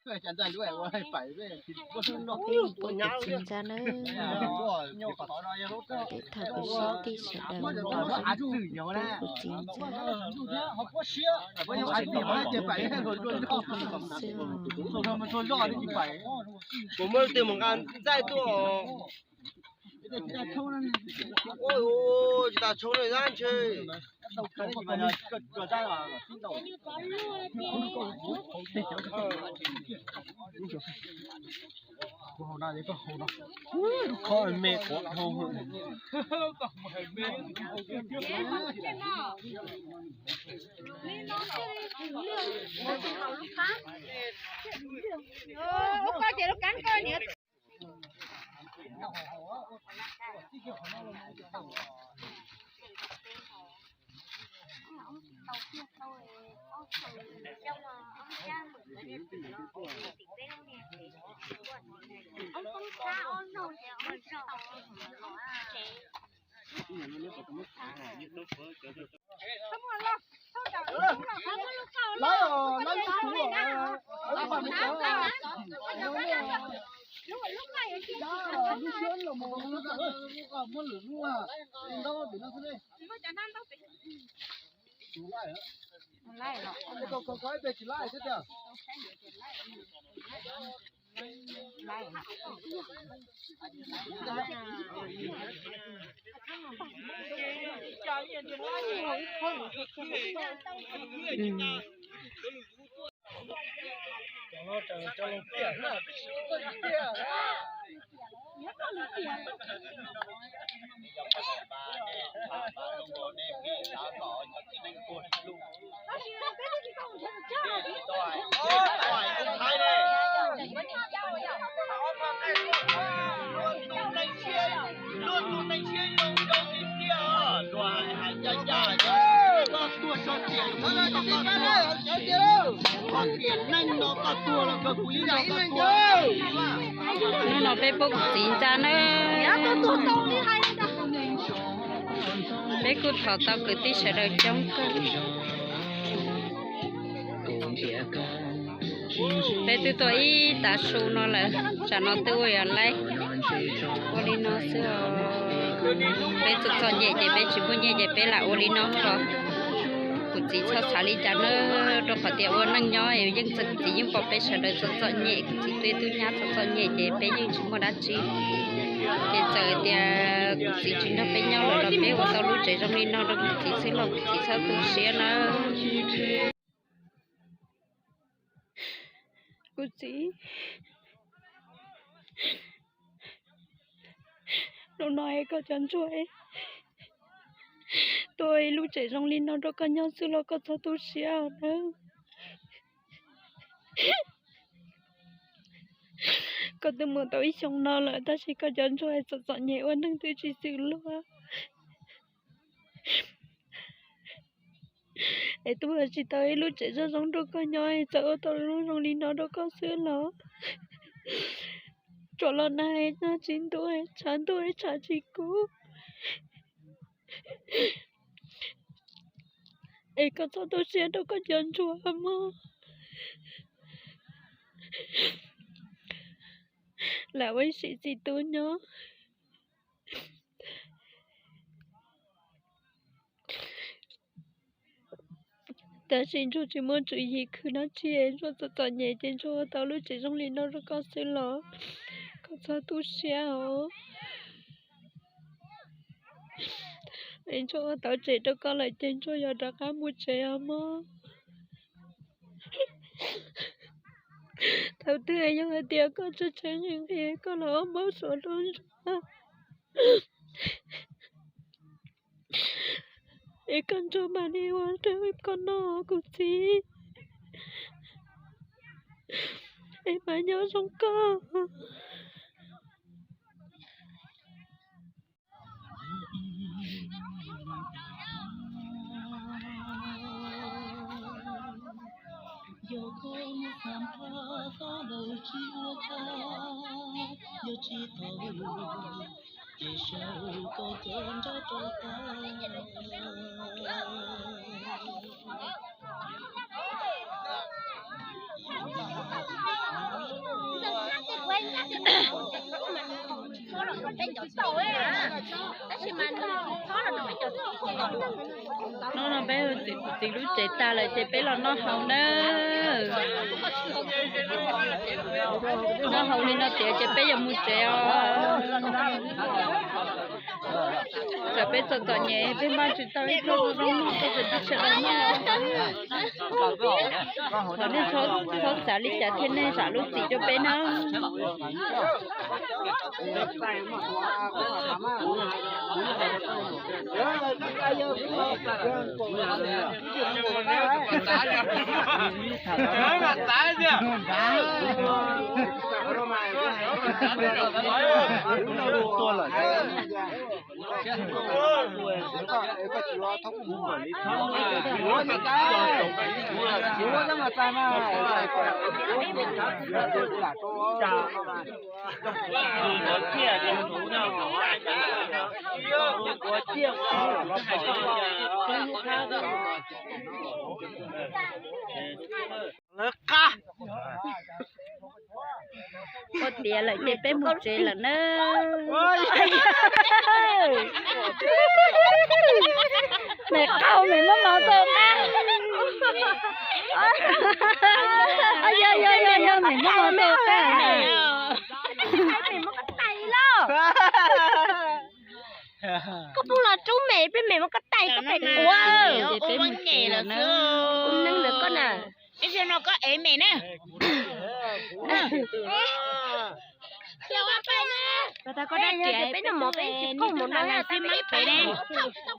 Pub kuv txiv ntxa nawb. Peb thov kuv sib tij sawv daws pub kuv txiv ntxa. Kuv muab leej twg mus nqa ntxaij tuaj. Tsis tas tshoob na, zab ntshe. Hnub no peb pub kuv txiv ntxa nawb. Peb kuj thov tau kwv tij sawv daws coob kawg. Peb twb tuaj ib tav su no lawm, tsam no twb ua yog laib. Ua li no xwb os. Peb txom txom nyem ces peb tsis muaj nyiaj ces peb lam ua li no os. Kuv txiv txhob xav li cas nawb, rau qhov tias ua neej nyob yeej txawm kuv txiv yeej pom peb sawv daws txom txom nyem, kuv txiv peb tub nyab txom txom nyem ces peb yeej tsis muaj dab tsi. Ces txawm tias kuv txiv tsis nrog peb nyob lawm los peb ua tau lub tsev zoo li no rau kuv txiv xwb los kuv txiv txhob tu siab nawb. Kuv txiv, hnub no es koj cov ntsuag tuaj ua ib lub tsev zoo li no rau koj nyob xwb los koj txhob tu siab nawb. Koj twb mus tau ib xyoo no lawm tab sis koj cov ntsuag txom txom nyem ua neej twb tsis xws luag. Es tuaj ua tsis tau ib lub tsev zoo zoo rau koj nyob es txawm ua tau lub zoo li no rau koj xwb los tsuas los nag es nag tsis ntuj, tshav ntuj es tshav tsis kub. Es koj txhob tu siab rau koj cov ntsuag mog. Lam ua ib sim txiv tub nyob. Tab sis ntsuag tsis muaj tswv yim khwv dab tsi, ntsuag txom txom nyem ces ntsuag ua tau lub tsev zoo li no rau koj xwb los koj txhob tu siab os. Es ntsuag ua tau tsev rau koj lawm ces ntsuag yuav rov qab mus tsev os mog. Thaum twg yog hais tias koj tseem tseem nqhis nqhis koj los ua npau suav rau ntsuag, es koj ntsuag mam li ua rau koj noj kuv txiv, es mam nyob zoo koj. Yog koj muaj xam phaj tau lawm tsis ua cas, yog tsis tau ces sau koj cov ntsej rau tag. Hnub no peb txiv lub tsev tag lawm ces peb los noj haus nawb. Noj haus li no tiav ces peb yuav mus tsev os. Txawm peb txom txom nyem peb npaj tsis tau ib pluag zoo noj rau peb sawv daws noj. Thov nej txhob xav li cas thiab nej zam lub txim rau peb nawb. Lawv qab. Ua tiav lawm ces peb mus tsev lawm nawb. Mem qau mem muab mov tau qab. Yog yog yog yog, mem muab mov tau qab. Koj pheej los rub mem, peb mem muab koj tais koj pem ua. Ces peb mus tsev lawm nawb. Kuv neeg ntawm koj na. Ib zaug no koj ev mem na. Koj tas koj dab riam peb noj mov peb tsis khoom mus no na, peb pem ne.